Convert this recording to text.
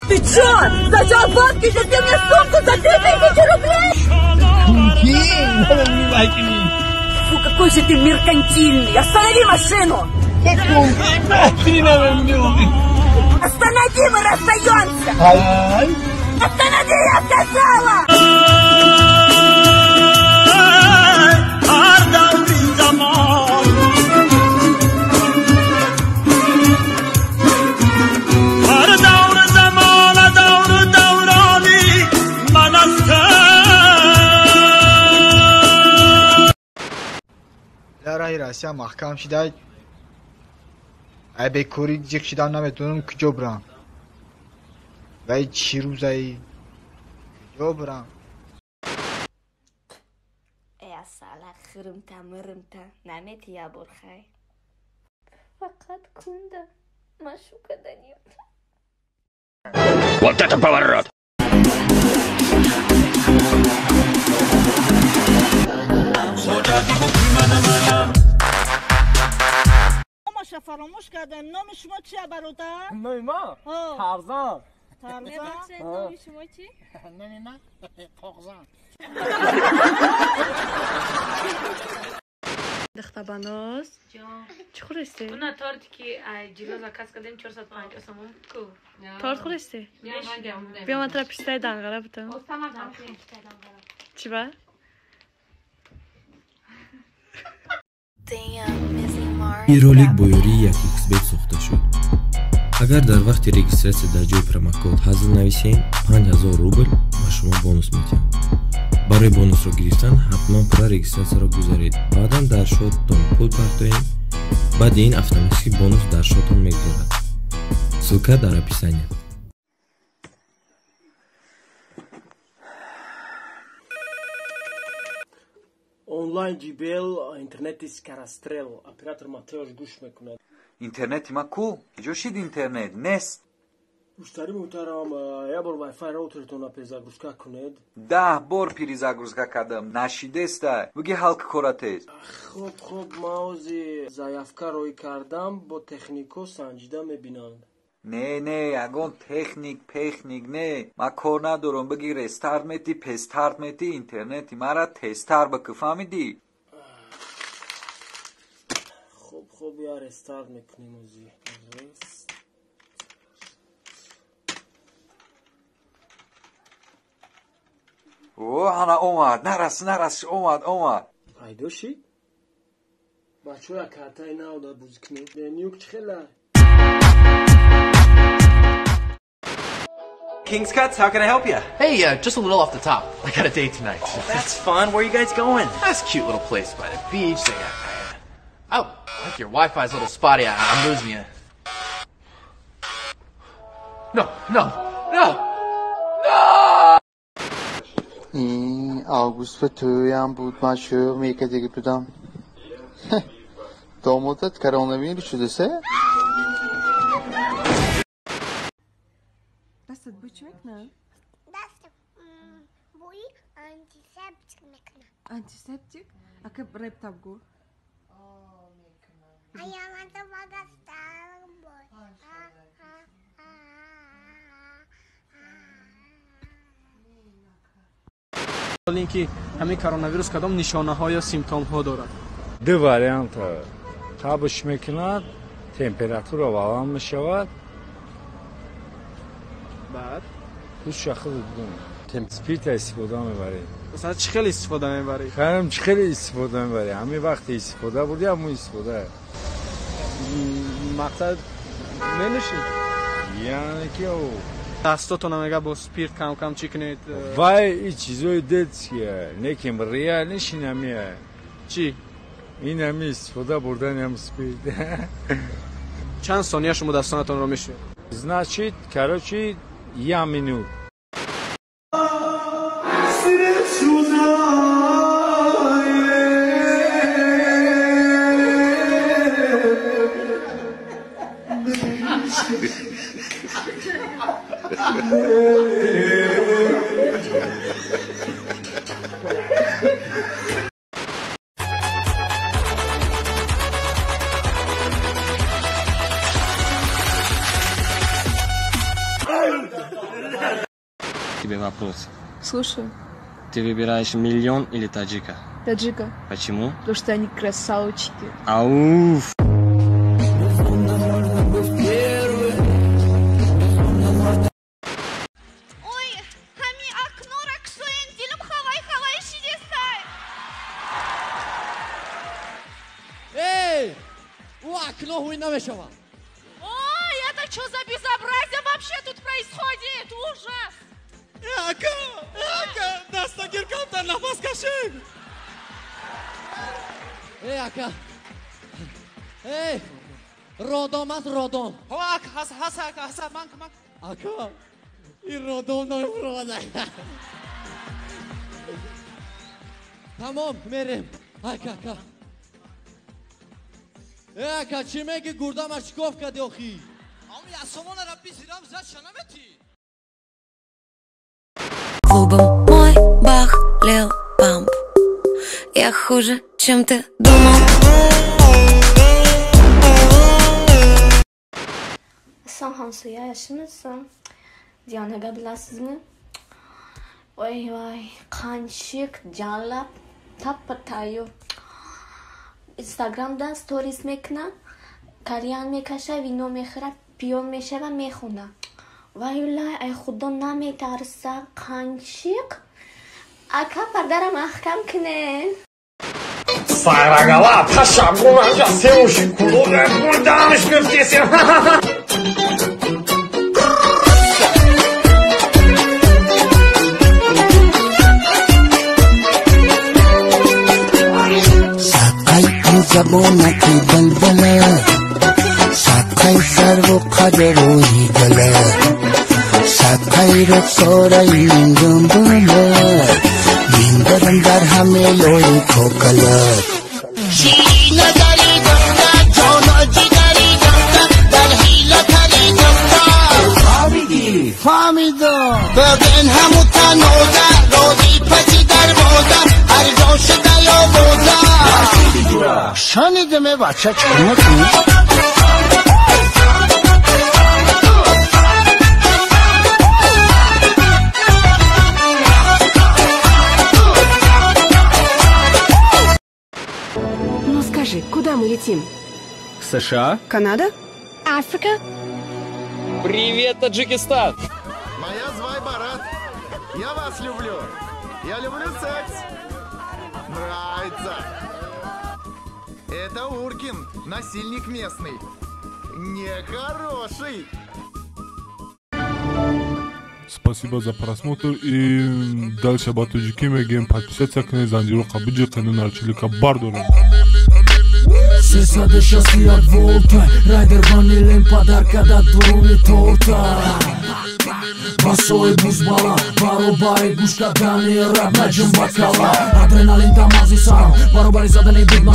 Ты чё? Сначала бабки, затем мне сумку за 3000 рублей! Фу, какой же ты меркантильный! Останови машину! Останови, мы расстаемся! Останови, я сказала! Раҳи Россия маҳкам шида, ай бекорӣ ҷиқ шидам, наметавонам куҷо бирам. Вай чӣ рӯзаи куҷо бирам? Э, асала хирмта мирмта намети яборхай. Фақат кунда машука даниёт. Вот это поворот! Номаша фаромӯш кардем. Номи шумо чия, бародар? Номи ма? Тарзан. Тарзан? Номи шумо чӣ? Номи ман Қоғзан. Духтабаноз, чӣ хӯрестӣ? Уна торти ки ҷило заказ кардем 450 сомон ку. Торт хӯрестӣ? Биё ман тра пистаи данғара бутам. Чӣ ба? Ин ролик бо ёрии 1xBet сохта шуд. Агар дар вақти регистратсия дар ҷои промокод ҳазл нависем, 5000 рубл ба шумо бонус медиҳам. Барои бонусро гирифтан ҳатман пурра регистратсияро гузаред. Баъдан дар шоттон пул партоед. Баъди ин автоматически бонус дар шоттон мегузарад. Ссылка дар описания. Онлайн JBL интернети скорострел. Оператор Матеош гӯш мекунад. Интернети ма ку? Киҷо шид интернет? Нест. Муштари муҳтарам, як бор Wi-Fi роутератонро перезагрузка кунед. 10 бор перезагрузка кардам, нашидеста. Буги ҳалк кора тез. Хуб, хуб, ман ози заявка рӯй кардам, бо технико санҷида мебинанд. Не, не, ягон техник, пехник не. Ма кор надорам, биги рестарт мети, пестарт мети, интернети мара тезтар бикӣ, фаҳмидӣ? Хуб, хуб, я рестарт мекунем ози. О, ана омад, нарас, нарас, омад, омад. Пайдо шид? Бачаҳо, картаи нав дар бозӣ кунед. Нюк чӣ хела? King's Cuts, how can I help you? Hey, just a little off the top. I got a date tonight. Oh, that's fun. Where are you guys going? That's a cute little place by the beach. They got... Oh, I like your Wi-Fi's a little spotty. I'm losing you. No, no, no, no! Ин август ба тӯям буд, ман шӯғ мекардагӣ будам. Домодат коронавирус шудасе? Дастат бӯй чӣ мекунад? Дастам бӯи антисептик мекунад. Антисептик? Ака рептаб гӯ. Ин ки ҳамин коронавирус кадом нишонаҳо ё симптомҳо дорад? Ду вариант: табш мекунад, температура баланд мешавад. Баъд ҳуша худ бидон. Спирта истифода мебарем. Масалан, чӣ хел истифода мебарӣ? Хайрам, чӣ хел истифода мебарӣ? Ҳамин вақте истифода бурди, ҳамун истифода. Мақсад менӯшӣ? Яъне ки дастотона мега бо спирт кам-кам чӣ кунед? Вай и чизои детские, лекин реальниш инамия. Чӣ? Инами истифода бурдани ҳам спирт. Чанд сония шумо дастонатонро мешӯед? Значит, короче, я минут. тебе вопрос. Слушаю. Ты выбираешь миллион или таджика? Таджика. Почему? Потому что они красавчики. Ауф! Ой, ҳами окнора кушоен, дилам ҳавай ҳавай шидестай. Эй! У окно ҳуй намешавад. Ой, это что за безобразие вообще тут происходит? Ужас! Ака! Ака! Дастагир камтар нафас кашем! Эй, ака! Эй! Родом аст, родом! Ҳо, ака, ҳаса, ҳаса, ака, ҳаса, манк, манк. Ака! Ин родом намебуровад. Тамом, мерем. Ака, ака. Эй, ака, чӣ мегӣ гурдамаш чикоф кардӣ охӣ? Ами асомонара бизирам, зад шанаметӣ. Клубом мой бах, лил памп. Я хуже, чем ты думал. Assalom hamsoya, yaxshimisiz? Diyonaga bilasizmi? Voy voy, qanchiq jalab tappa tayyor. Instagramda stories mekuna, кальян мекаша, вино мехӯра, пиён мешава, мехона. Вай ай худо наметарса, қанчиқ. Ака пардарам маҳкам кунед. Сарагала, ташабгунаҷа сеуши кулода гулданш гуфтесем. Забонаки балбала, садқаи сарву қадрӯи гала, садқаи рухсораи миндумбула, миндарам дар ҳаме лои кокала. Ширинагари духта, ҷоно ҷигари духта, дар ҳилатари духта. Фаҳмидӣ? Фаҳмидам. Бибин ҳаму таноза, рози паси дарвоза, ҳар ҷо шуда ёвоза. Шунидам, э бача, чӣ мекунӣ? Ну скажи, куда мы летим? США? Канада? Африка? Привет, Таджикистан! Моя звай Барат. Я вас люблю. Я люблю секс. Нравится. Это Уркин, насильник местный. Нехороший. Спасибо за просмотр и дальше ба тоҷикӣ мегӯем подписаться кунед, занҷиро қабуҷи нарчилика бардорем. 361 волта, райдер ванилем подарка да дуруни торта. Басои бузбала, баробари гӯш кардани раб наҷум ба кала. Адреналин дар мағзи сарам, баробари задани бигма.